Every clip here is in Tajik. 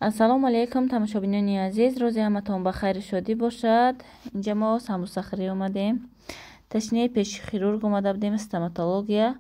Ассалому алайкум, тамошобинони азиз, рӯзи ҳаматон ба хайру шодӣ бошад. Инҷа мо самбусахӯрӣ омадем. Точнее, пеши хирург омада будем, стоматология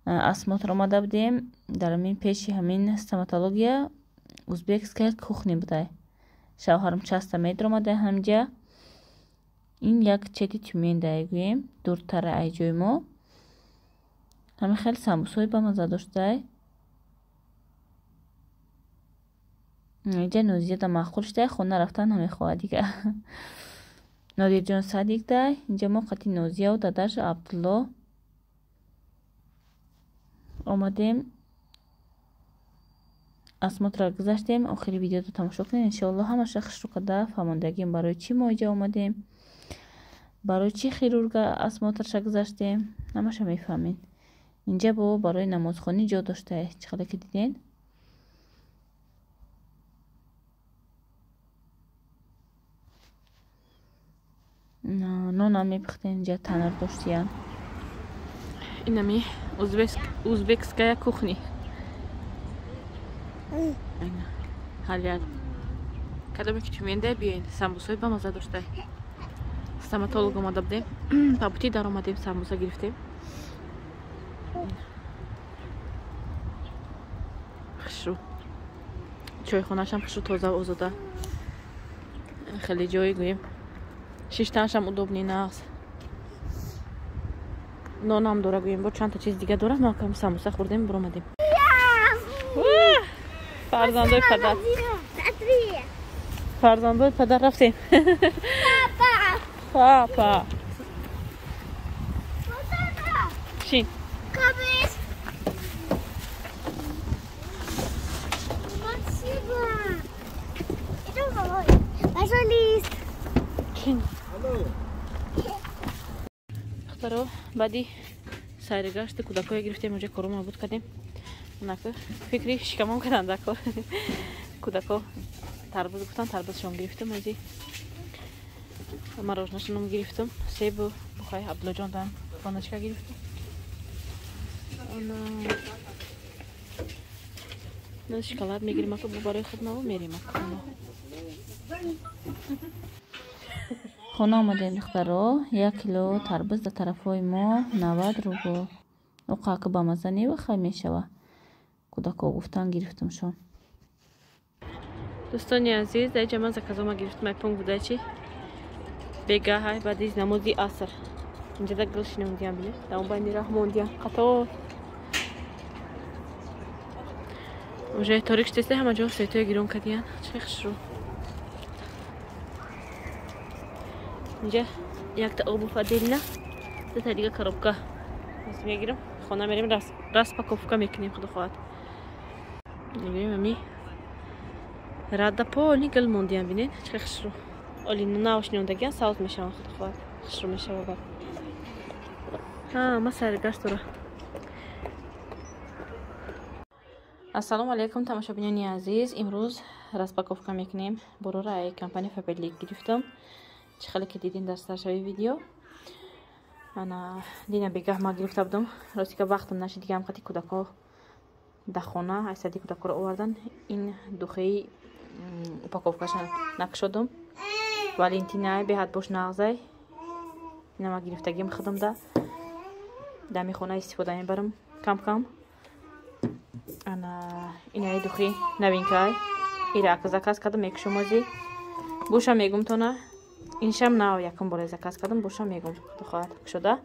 осмотр омада будем. Дар ҳамин пеши ҳамин стоматология узбекская кухня будай. Шавҳарам часто медаромада ҳамҷа. Ин як чети Тюмендай гӯем, дуртара ай ҷои мо. Ҳамин хеле самбусҳои бамаза доштай. Инҷа Нозияда маъқул шудай, хона рафтан намехоҳад дига. Нодирҷон садик дай. Инҷа мо қати Нозияву дадаша Абдулло омадем. Осмотрро гузаштем. Охири видеоро тамошо кунед. Иншоалло ҳамаша хушрӯ карда фаҳмондагим барои чӣ мо инҷа омадем, барои чӣ хирурга осмотрша гузаштем, ҳамаша мефаҳмед. Инҷа бо барои намозхонӣ ҷо доштае, чӣ қадар ки диден. Нонам мепухтен, инҷа танур доштиян. Инами узбекская кухня. Ҳалият. Кадоме ки Тюменда биёен, самбусҳои бамаза доштай. Стоматолог омада будем. Ба бутик даромадем, самбуса гирифтем. Хушрӯ. Чойхонашам хушрӯ, тоза озода. Хеле ҷое гӯем. Шиштанашам удобный нағз. Нонам дора гӯем, бо чандта чиз дига дора. Мо кам самбуса хӯрдем, буромадем. Фарзандои падар. Фарзандои падар рафтем. Папа. Шин. Спасибо. Большой лист. Шин. Духтаро, баъди сайргашти кӯдакое гирифтем, онҷа кору мабуд кардем. Нака фикри шикамон кардан дар кор. Кӯдако тарбуз гуфтан, тарбузшон гирифтам, ози мороженашоном гирифтам, себу бухай Абдуллоҷон дан баночка гирифтам. На шоколад мегирим, ака барои худ наву мерим ака. Хона омадем, духтаро, 1 кило тарбуз дар тарафҳои мо 90 рубл. Оқака бамаза невахай мешава. Кӯдако гуфтан, гирифтамшон. Дӯстони азиз, дар инҷа ман заказома гирифтам, ай пункт буда чи бегаҳай баъди намози аср. Инҷа да гул шинондиям, биле, дар он байни раҳ мондиям қатор. Уже торик шудеста, ҳама ҷо светои гирон кардиян. Чӣ хушрӯ. Инҷа якта обувь отдельно, дута дига коробка мегирам, хона мерем, распаковка мекунем, худо хоҳад. Мегирем ами рада полный гул мондиям, бинед, чӣ хушрӯ. Оли нав шинондагиан, савз мешаванд, худо хоҳад, хушрӯ мешава. Ҳама сайргашт дора. Ассалому алайкум, тамошобинони азиз. Имрӯз распаковка мекунем. Борора ай компания Фаберлик гирифтам. Чӣ хеле ки дидин дар саршави видео. Ана дина бегаҳ ма гирифта будам. Ростика вақтам нашид, дигаам қати кӯдако дар хона, ай сади кӯдакоро овардан. Ин духи упаковкаша накушодум. Валентина беҳад бош нағзай. Ина ма гирифтагим худам да. Дами хона истифода мебарам кам-кам. Ана инаи духи новинкай. Ира ака заказ кардам, мекушам ози. Буша мегум тона. Иншам нав якум бора заказ кардам, буша мегум, худо хоҳад кушода.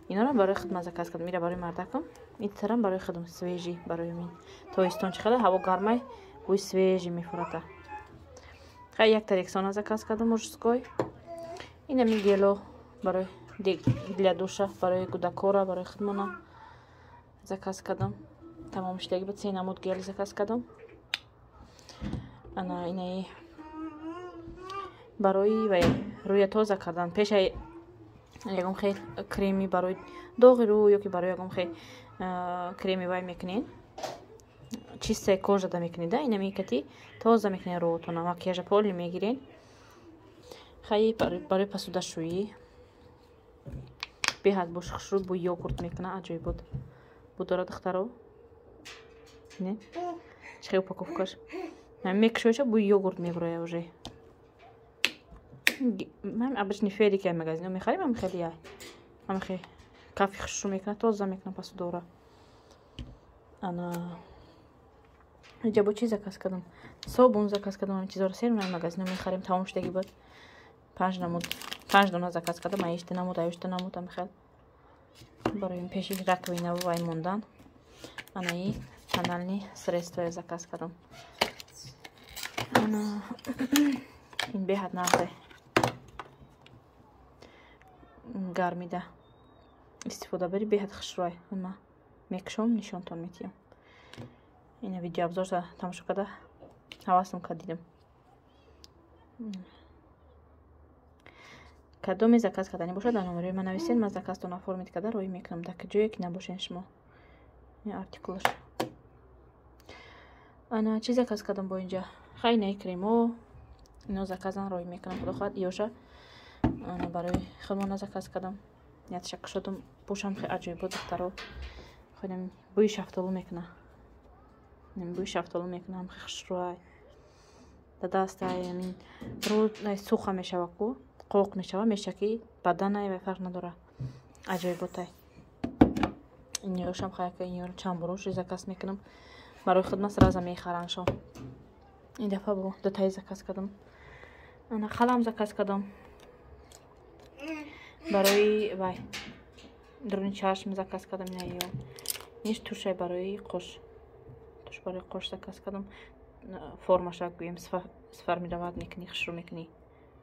Инора барои худ ман заказ кардам, ира барои мардакам. Ин тарам барои худам свежий, барои мин. Тобистон чӣ хеле ҳаво гармай, бӯи свежий мефурата. Хай якта Рексона заказ кардам мужской. Инами гело барои для душа, барои кӯдакора, барои худмона заказ кардам. Тамом шудаги буд, се намуд гел заказ кардам. Ана инаи барои вай рӯя тоза кардан пешаи ягон хел креми барои доғи рӯ ё ки барои ягон хел креми вай мекунед, чистая кожа да мекунед, да инами кати тоза мекунед рӯтона, макияжа полный мегиред. Хай барои посудашӯӣ беҳад бош хушрӯ, бо йогурт мекуна, аҷоибот будора, духтаро. Не, чӣ хел упаковкаш. Мекушоиша, бӯи йогурт мебуроя уже. Ман обычный Фейри, ки магазино мехарим, ам хеле яй. Ам хе кафи хушрӯ мекунад, тоза мекунад посудора. Ана инҷа бо чӣ заказ кардам? Собун заказ кардам, ҳамин чизоро сер магазино мехарем, тамом шудаги буд. Панҷ намуд, панҷ дона заказ кардам, аишта намуд, аюшта намуд, ами хел. Барои пеши раковинаву вай мондан. Анаи тональный средство заказ кардам. Ана ин беҳад нағзе. Гармида истифода бари, беҳад хушрӯй. Ма мекушом, нишонтон метиҳам. Ина видеообзорша тамошо карда ҳавасам кард, дидам. Кадоме заказ кардани бошад, дар номерои ман нависед, ман заказтон оформить карда роҳӣ мекунам, дар ҷое ки набошен шумо. Артикулаш. Ана чӣ заказ кардам бо инҷа? Хай, инаи кремо, ино заказан, роҳӣ мекунам, худо хоҳад. Иёша ана барои худмона заказ кардам. Ниятша кушодам, бошам хеле аҷоибот, духтаро. Худам бӯи шафтолу мекуна. Бӯи шафтолу мекуна, хеле хушрӯай. Да дастай ҳамин рӯ суха мешава ку, қоқ мешава, меша ки баданай вай фарқ надора. Аҷоиботай. Инёшам хаяка, инёро чанд борош заказ мекунам. Барои худ ман сразу мехараншон. Ин дафъа бо дутаи заказ кардам. Ана қалам заказ кардам. Барои вай дуруни чашм заказ кардам ина ё. Ниш тушай барои қош. Туш барои қош заказ кардам. Формаша гӯем сформировать мекунӣ, хушрӯ мекунӣ.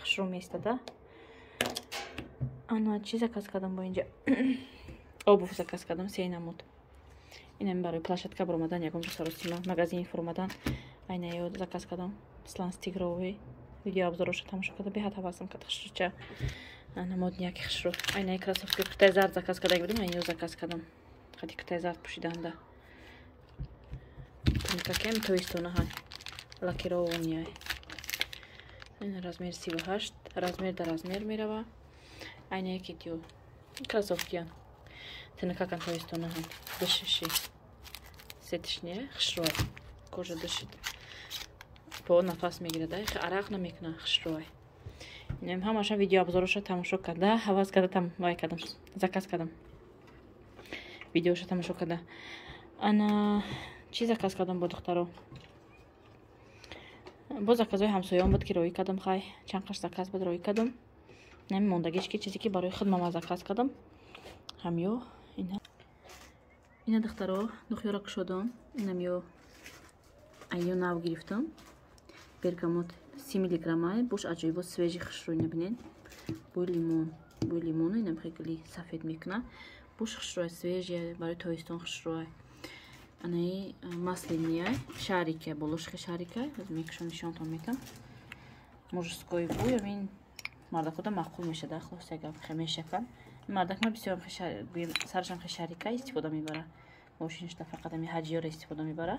Хушрӯ меистада. Ана чӣ заказ кардам бо инҷа? Обувь заказ кардам, се намуд. Инам барои площадка баромадан, ягон ҷо саросима, магазин фуромадан. Айна ё заказ кардам. Сланс тигровый. Видеообзороша тамошо карда, беҳад ҳавасам кард, хушрӯча. Ана модняки хушрӯ. Айнаи кроссовки куртаи зард заказ карда будам, айнаё заказ кардам. Хади куртаи зард пӯшиданда. Какем тоистона ҳай. Лакированный. Ин размер 38, размер дар размер мерава. Айнаи китиё. Кроссовкиян. Тинакакан, тоистона ҳан. Дышащий. Сетишния, хушрӯй. Кожа дышит. По нафас мегирад, арақ намекуна, хушрӯй. Инам ҳамаша видеообзороша тамошо карда, ҳавас карда, там вай кардам, заказ кардам. Видеоша тамошо карда. Ана чӣ заказ кардам бо, духтаро? Бо заказҳои ҳамсоён буд, ки роҳӣ кардам, хай, чанд қаш заказ буд, роҳӣ кардам. Нами мондагиш ки чизе ки барои худ мама заказ кардам. Ҳамё ина. Ина, духтаро, духиёро кушодам. Инам ё айё нав гирифтам. Бергамот 30 миллиграммай, буш аҷоибот, свежий, хушрӯй, набинед. Бӯи лимон, бӯи лимону инам хеле сафед мекуна. Буш хушрӯй, свежий, барои тобистон хушрӯй. Анаи масляный, шарика, болошхи шарика, мекушам, нишонтон метам. Мужской бӯй, амин мардакода маъқул мешада, хулоса гап хе мешакан. Мардак ма бисёр гӯем сарашам хе шарика истифода мебара. Мошинашда фақат ами ҳаҷиёро истифода мебара.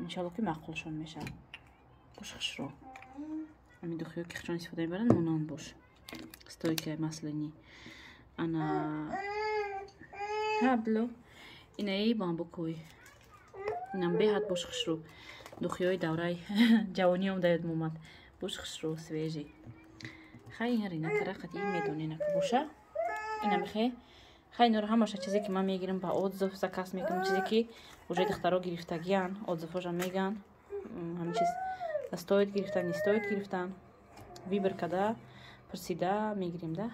Иншалло ки маъқулшон мешавад. Буш хушрӯ. Ами духиё ки хушон истифода мебаранд, монанд бош. Стойкая, масляный. Ана Абдулло. Инаи бамбукой. Инам беҳад бош хушрӯ. Духиёи давраи ҷавонӣ омда ёдам омад. Бош хушрӯ, свежий. Хай, ин рина карақати медонена ки боша. Инам хе. Хай, инора ҳамаша чизе ки ман мегирам, ба отзыв заказ мекунам, чизе ки уже духтаро гирифтагиян, отзывҳоша меган. Ҳамин чиз стоит гирифтан, не стоит гирифтан. Выбор карда, пурсида мегирем да.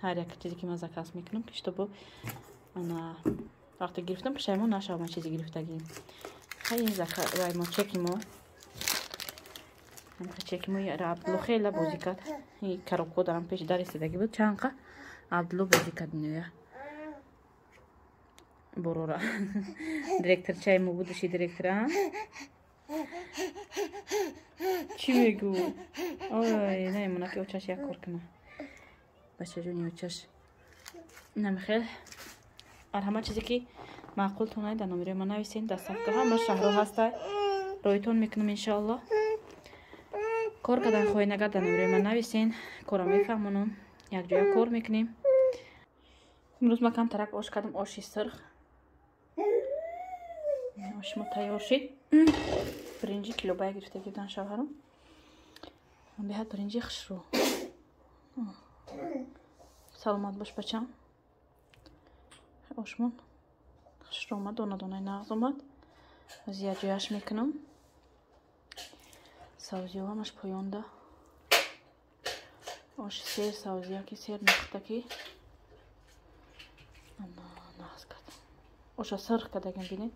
Ҳар як чизе ки ман заказ мекунам, ки чтобы ана вақте гирифтам, пушаймон нашавам чизе гирифтагием. Хай, ин вай мо чеки мо. Чеки мо Абдулло хеле бозӣ кард. Ин коробко дарам пеши дар истодагӣ буд, чанд қа Абдулло бозӣ кард иноя. Борора. Директорчаи мо, будущий директора. Чӣ мегӯ? Ой, намемона ки очаш як кор кунад. Бачаҷони очаш. Инам хел. Ар ҳама чизе ки маъқултон дар номерои ман нависен, доставка ҳама шаҳрҳо ҳаста. Роҳитон мекунам, иншоалло. Кор кардан хоҳед, агар дар номерои ман нависен, корро мефаҳмонам. Якҷоя кор мекунем. Имрӯз ман камтарак ош кардам, оши сирх. Оши мо тайёр шид. Биринҷи килобая гирифтагӣ будан шавҳарам. Беҳад биринҷи хушрӯ. Саломат бош бачам. Ошмон хушрӯ омад, дона донаи нағз омад. Аз як ҷояш мекунам. Савзиҳо ҳамаш поёнда. Оши сер савзияки сер нухтаки. Нағз кард. Оша сирх кардагим бинед.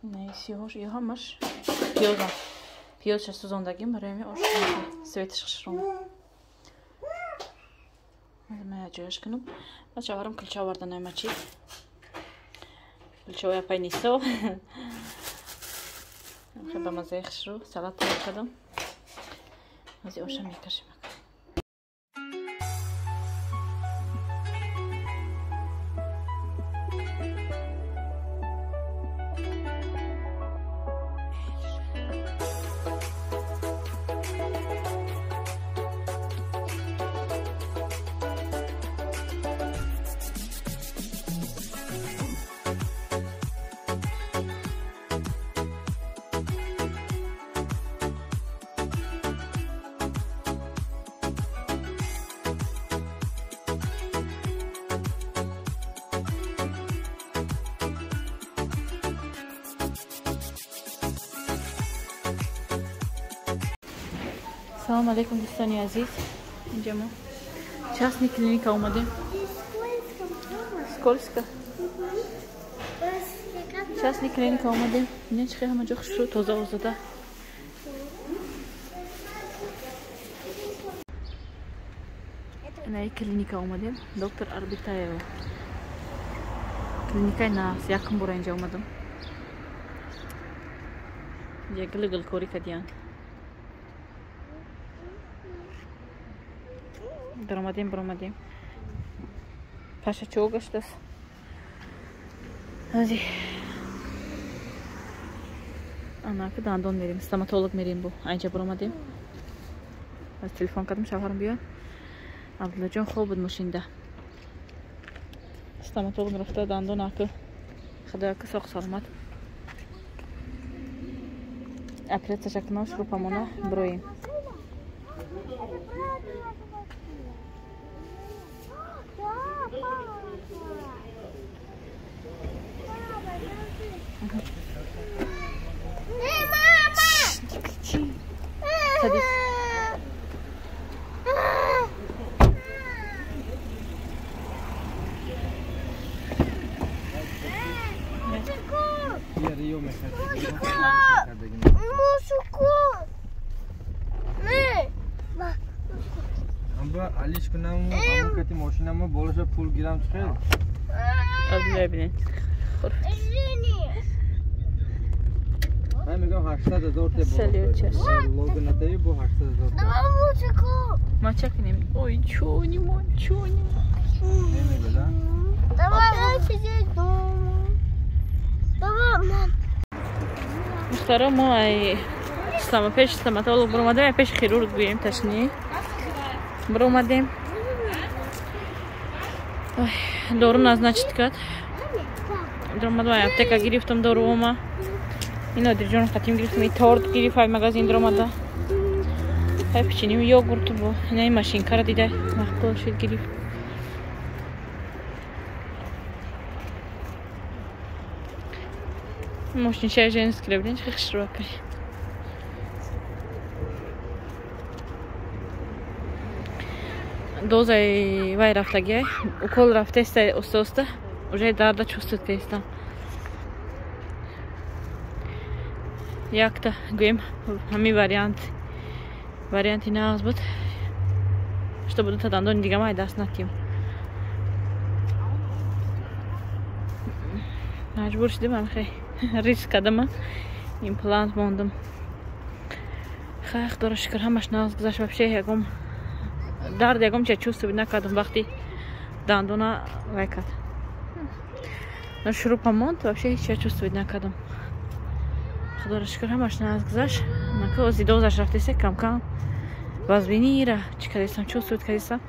Не, сиёҳош ё ҳамаш пиёзам. Пиёзша сӯзондагим барои ҳамин ош светаш хушрӯ. Ман як ҷояш кунам. Баъд шавҳарам кулча оварда наймачи. Кулчаҳои апай Нисо. Хеле ба маззаи хушрӯ салат тайёр кардам. Аз оша мекашем. Салом алейкум, дӯстони азиз. Инҷа мо частный клиника омадем. Скользко. Частный клиника омадем. Бинед чӣ хел ҳама ҷо хушрӯ, тоза озода. Инаи клиника омадем. Доктор Арбитаева. Клиникаи нағз. Якум бора инҷа омадам. Инҷа гил-гилкорӣ кардиянд. Баромадем, баромадем. Паша чо гаштааст? Ази. Анака дандон мерем, стоматолог мерем бу. Айнҷа баромадем. Аз телефон кардам шавҳарам биёяд. Абдуллоҷон хоб буд мошинда. Стоматолог рафта дандон ака. Худояка соқ саломат. Оператсияша кунам, шурупамона бироем. Не кричи. Садись. من میگم 800,000 تا لوگ نتایی با 800,000 تا. ما چه کنیم؟ اوی چونی ما چونی نمیگم. مختارا ما ای پیش استاماتولوگ برآمدیم، پیش خیرورگ گوییم تشنی برآمدیم. دارو назначить кард. Даромадам аптека гирифтам доруома. Ино дирҷон хатим гирифтам, и торт гирифт, ай магазин даромада. Ай печенье, йогурт бо. Ина ин машинкара дида, мақбул шуд гирифт. Мошинчаи женский бинед, чӣ хушрӯ кай. Дозаи вай рафтагиай, укол рафтеста оста оста, уже дарда чувствует кардистам. Якта гӯем ҳамин варианти нағз буд, чтобы дута дандони дига май даст натием. Маҷбур шудем, ҳамхе риск кардам, имплант мондам. Хай, худоро шукр, ҳамаш нағз гузашт. Вообще ягом дард ягом ча чувствовать накардам вақти дандона вай кард. Но шурупа монд, вообще ҳеч ча чувствовать накардам. Худоро шукр, ҳамаш нағз гузашт. Нака ози дозаш рафтеса кам-кам вазбинира чӣ кардистам, чувствовать кардистам.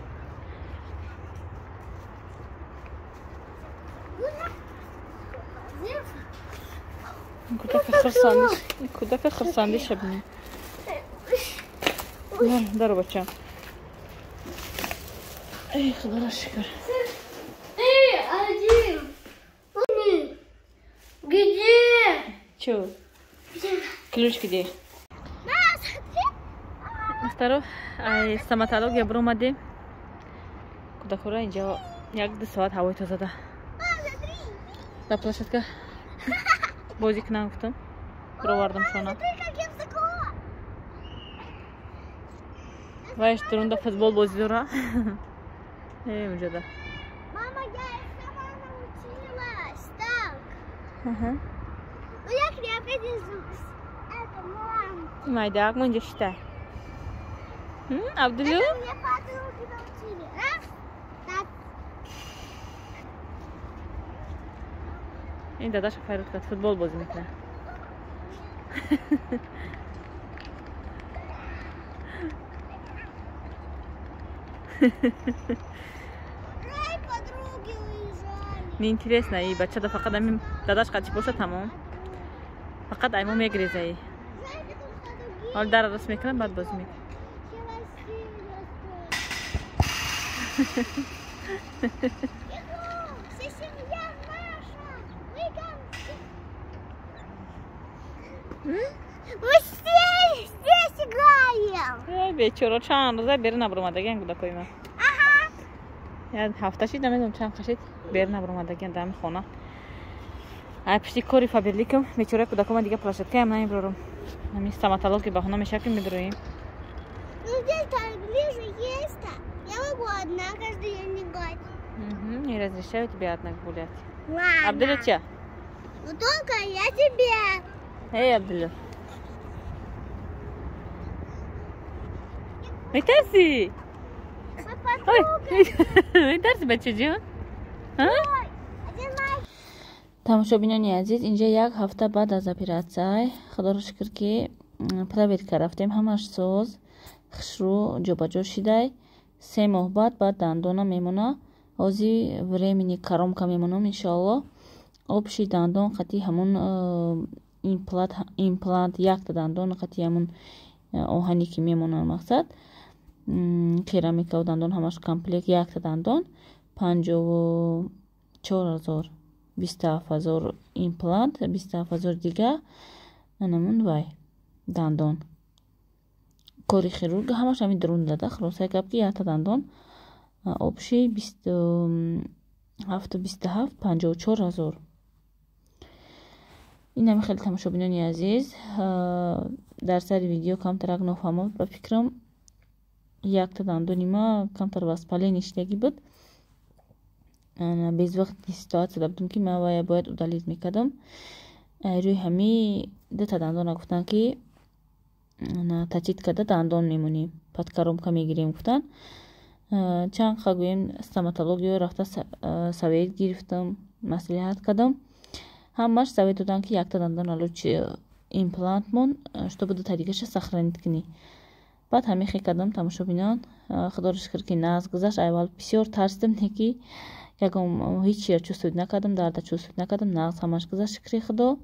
Кудака хурсандӣ шабни. Даро бачам. Эй, Худоро шукр. Эй, один. Где? Чё? Ключ где? Духтаро, ай стоматология баромадем. Кудакора инҷо 1-2 соат ҳавои тоза да. Дар площадка бозӣ кунам гуфтам. Баровардам шона. Вайш дурунда футбол бозӣ дора. Эй, унҷода. Мама, я сама научилась. Так. Ага. Ну я крепко держусь. Это мам. Майдак, мо инҷо шита. Абдулло? Это мне подруги научили. Раз, так. Ин дадаша файрод кард, футбол бозӣ мекунад. Подруги уезжали. Неинтересно, и бача да фақат ами дадаш қачи боша тамом. Фақат аймо мегреза и. Ҳол дара рост мекунад, баъд бозӣ мекунад. Вся семья наша. Мы все здесь играем. Эй, бечора, чанд рӯза берун набаромадагиан кӯдакои ман. Як ҳафта шид, намедонам чанд қашид, берун набаромадагиан дар ҳамин хона. Ай пишти кори Фаберликам, бечораи кӯдакома дига площадкаям намебарорам. Ҳамин стоматология баҳона мешавад ки мебароем. Ну здесь-то ближе есть-то. Я могу одна каждый день играть. Не разрешаю тебе одна гулять. Ладно. Абдулло, ча? Ну только я тебе. Эй, Абдулло. Метарси? Ой, метарси, бачаҷон? Тамошобинони азиз, инҷа як ҳафта баъд аз оператсия, худоро шукр ки проверка рафтем, ҳамаш соз, хушрӯ ҷобаҷо шидай. 3 моҳ баъд дандона мемона. Ҳози времени коромка мемонам иншоалло. Обши дандон қати ҳамун имплант якта дандон қати ҳамун оҳане ки мемонад мақсад керамикаву дандон ҳамаш комплект якта дандон 54 000, 27 000 имплант, 27 000 дига анамун вай дандон. Кори хирург ҳамаш ҳамин дурун дада. Хулосаи гап ки якта дандон обши 27 27 54 000. Ин ҳами хеле тамошобинони азиз, дар сари видео камтарак нофаҳмо ба фикрам, якта дандони ма камтар воспаление шидагӣ буд. Безвақти ситуатсия будам ки ман вая бояд удалить мекардам. Рӯи ҳами дута дандона гуфтанд ки точить карда дандон мемонем, под коромка мегирем гуфтанд. Чанд қа гӯем стоматологиё рафта совет гирифтам, маслиҳат кардам. Ҳамаш совет доданд ки якта дандона лучше имплант мон, чтобы дута дигаша сохранить кунӣ. Баъд ҳамин хел кардам тамошобинон. Худоро шукр ки нағз гузашт. Аввал бисёр тарсидам, не ки ягон ҳеҷ чувствовать накардам, дарда чувствовать накардам, нағз ҳамаш гузашт, шукри Худо.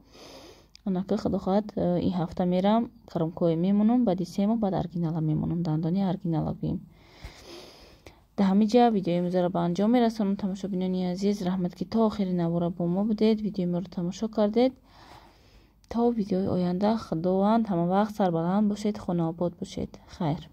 Онака Худо хоҳад ин ҳафта мерам, коромкое мемонам, баъди 3 моҳ баъд оригинала мемонам, дандони оригинала гӯем. Дар ҳамин ҷа видеои имрӯзаро ба анҷом мерасонам тамошобинони азиз. Раҳмат ки то охири навора бо мо будед, видеои моро тамошо кардед. То видеои оянда Худованд ҳама вақт сарбаланд бошед, хонаобод бошед. Хайр.